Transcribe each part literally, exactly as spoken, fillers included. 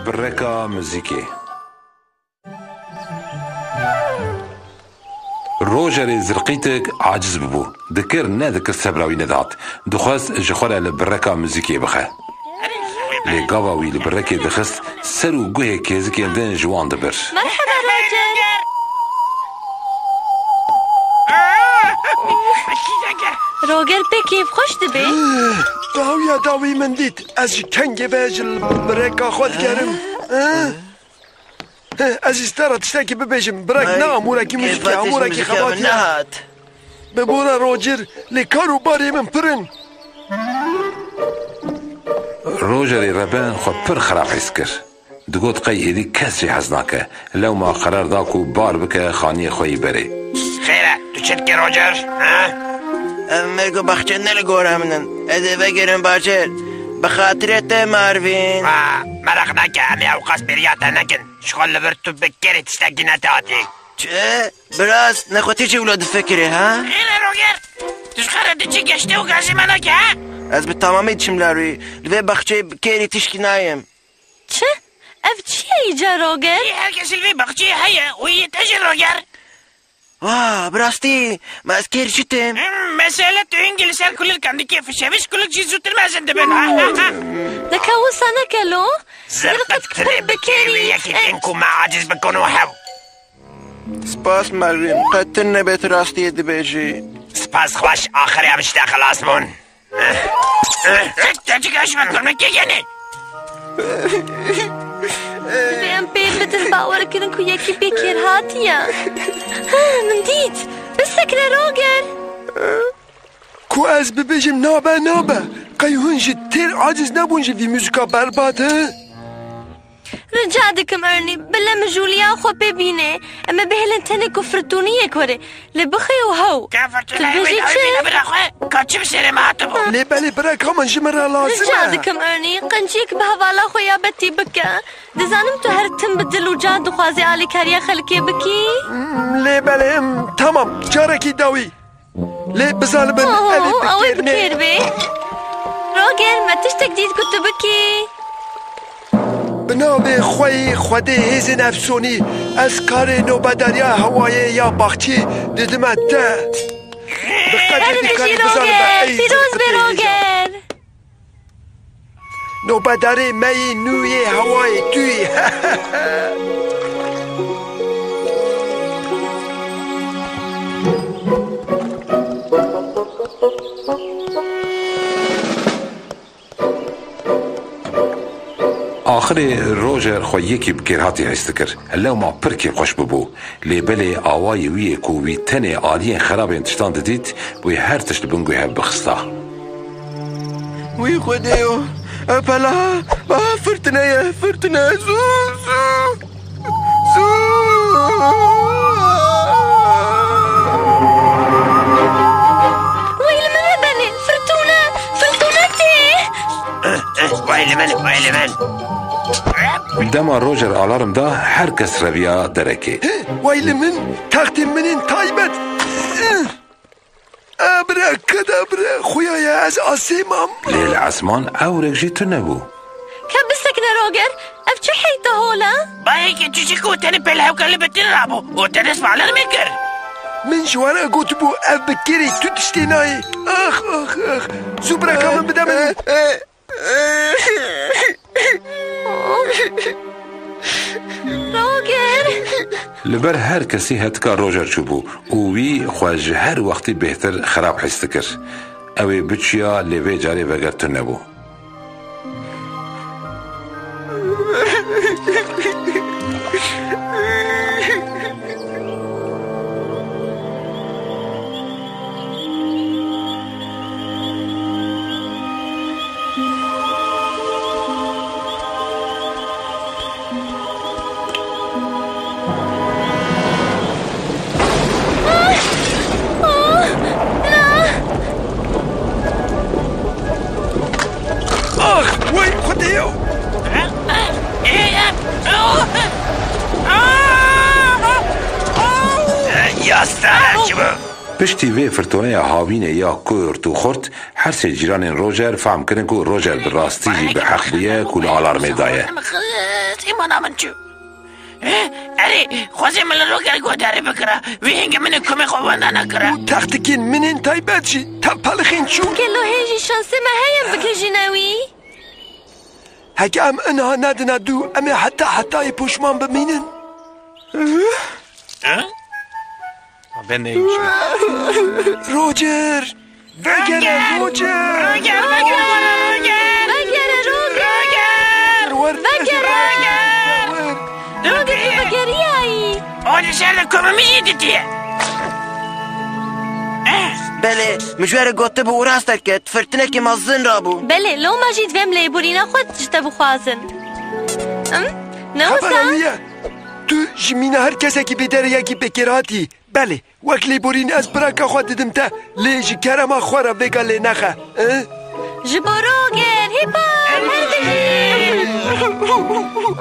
Bireka muzîkê. Rogerê zirqîtik aciz bibû. Dikir nedikir sebra wî nedihat. Dixwest ji xwe re li bireka muzîkê bixe. Lê gava wî li birekê dixist, ser û guhê kêzikên din ji wan dibir. Merhaba Roger. Roger pê kêfxweş dibê. Dawiya dawî min dît. Ez ji kengê ve ji bireka xwe digerim. Heh, ez jî ji te re tiştekî bibêjim. Birek ne amûrekî muzîkê, amûrekî xebatî ye. Bi bona Roger, lê kar û barê min pir in. Rogerê reben xwe pir xirab his kir. Digot qey êdî kes jê hez nake. Lewma qerar da ku bar bike xaniyê xwe yî berê. Xêr e, tu çi dikî Roger? Ha? Ev mêrg û baxçe ne li gora min in. Ez ê vegerim bajêr. Bi xatirê te Marvin. Ah, meraq neke, em ê ewqas bêriya te nekin. Ji xwe li vir tu bi kêrî tiştekî nedihatî. Çi? Biraz nexwetî jî wilo difikirî, ha? Xêr e Roger. Tu ji xwe re diçî geştê û gazî me nake, ha? Ez bi temamî diçim ler wî. Li vê baxçeyê bi kêrî tişkî nayêm. Çi? Ev çi ye îca Roger? Ê, her kes li vê baxçeyê heye û yê te jî Roger. Wa, bi rastî, ma ez kêr çi tim? Hmm, mesele tu hingî li ser kulirkan dikê fişeviş, kulik jî zûtir mezin dibin. Neke wisa neke lo. Zirqit pir bi kêrî yekî tên ku me aciz bikun û hew. Spas Mervîn, qet tu nebê tu rastiyê dibêjî. Spas xweş, axirê em ji te xilas bûn. Te çi geş me kurme kê yenê? Divê em pê bidin bawer kirin ku yekî bê kêr hatiye. Min dît. Bisekine Roger. Ku ez bibêjim nabe, nabe. Qey hûn ji têr aciz nebûn ji vî muzika berbat, he? Rica dikim Ernie, bila mijûliya xwe pê bîne. Em ê bihêlin tenê ku firtûniyek were. Lê bixê û hew. Ka firtûneyê wê dawî bîne bira xwe, ka çi bi serê me hatibû? Lê belê bireka min ji min re lazim e. Rica dikim Ernie, qenciyek bi hevala xwe ya Betty bike. Dizanim tu her tim bi dil û can dixwazî alîkariya xelkê bikî. Lê belê, em, tamam, carekî dawî. Lê bizanibin, oh, ew ê bi kêr bê. Roger, me tiştek dît ku tu bikî. Bi navê xweyî Xwedê hêzên efsonî, ez karê nobedariya hewayê ya baxçî didime te. Bi qedrê bîkarî bizanibe, ey zirqitê hêja. Nobedarê me yî nû yê hewayê tu yî. Axirê Roger xwe yekî bi kêrhatî his dikir. Lewma pir kêfxweş bibû. Lê belê awayî wî yê ku wî tenê aliyên xerabên tiştan didît, wê her tişt li bin guhê hev bixista. Wî Xwedêyo, ew pela, ba firtine ye, firtine, zû, zû, zû. Wey li min re benê, firtûne, firtûne tê. Wey li min, wey li min. Dema Roger alarm da, her kes reviya derekê. Wey li min, taxtên min ên taybet. Abracadabra, xuya ye, ez asê mam. Lê li esman ewrek jî tune bû. Ka bisekine Roger, ev çi heyta hol e? Bayekî çişik û tenê pêlhewka li bitin rabû û te dest bi alarmê kir. Min ji we re gotibû ev bi kêrê tu tiştê nayê. Ax, ax, ax. Zû bireka min bide min. Roger! Li ber her kesî hetika Roger çûbû û wî xwe ji her wextî bêhtir xirab his dikir. Ew ê biçiya, lê vê carê veger tune bû. Ax, wey Xwedêyo! Yasta çi bû? Piştî vê firtoneya havînê ya kurt û xurt, her sê cîranên Roger fam kirin ku Roger bi rastî jî bi heq bûye ku li alarmê daye. Erê, xwezê min li Roger guhdarî bikira. Wî hingê min ê komê xwe wenda nekira. Û textikên min ên taybet jî tev pelixên çûn. Gelo hê jî şansê me heye em bigihîjine wî? Heke em iniha nedine dû, em ê heta hetayê poşman bimînin. Ben neyim şimdi? Roger! Vegere Roger! Roger, vegere! Vegere Roger! Roger! Vegere! Roger, tu vegeriyayî! O di ser de komê min jî ditiye. Belê, min ji we re gotibû û rast dikit, firtinekî mezin rabû. Belê, loma jî divêm lêborîna xwe ji te bixwazin. Him? Ne wisa? Xebera wî ye. Tu ji mîna her kesekî bêderê yekî pêkêr hatî. Belê, wek lêborîn ez biraka xwe didim te, lê ji kerema xwe re vêga lê nexe. Eh? Ji bo Roger, hîpa, her bijî!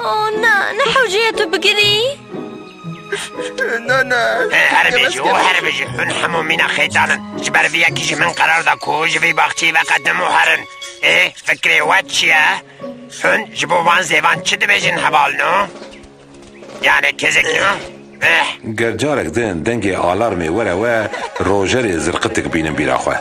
Oh na, ne hewce ye tu bigirî? Na, na. Herbêjî û herbêjî, hûn hemû mîna xêtan in. Ji ber vî yekî ji min qerar da ku ji vî baxçeyê veqedim û herin. Ê, fikrê we çi ye? Hûn ji bo van zêvan çi dibêjin hevalno? Yani kezek no? Eh. Ger carek din dengê alarmê were we, Rogerê zirqitik bînin bîra xwe.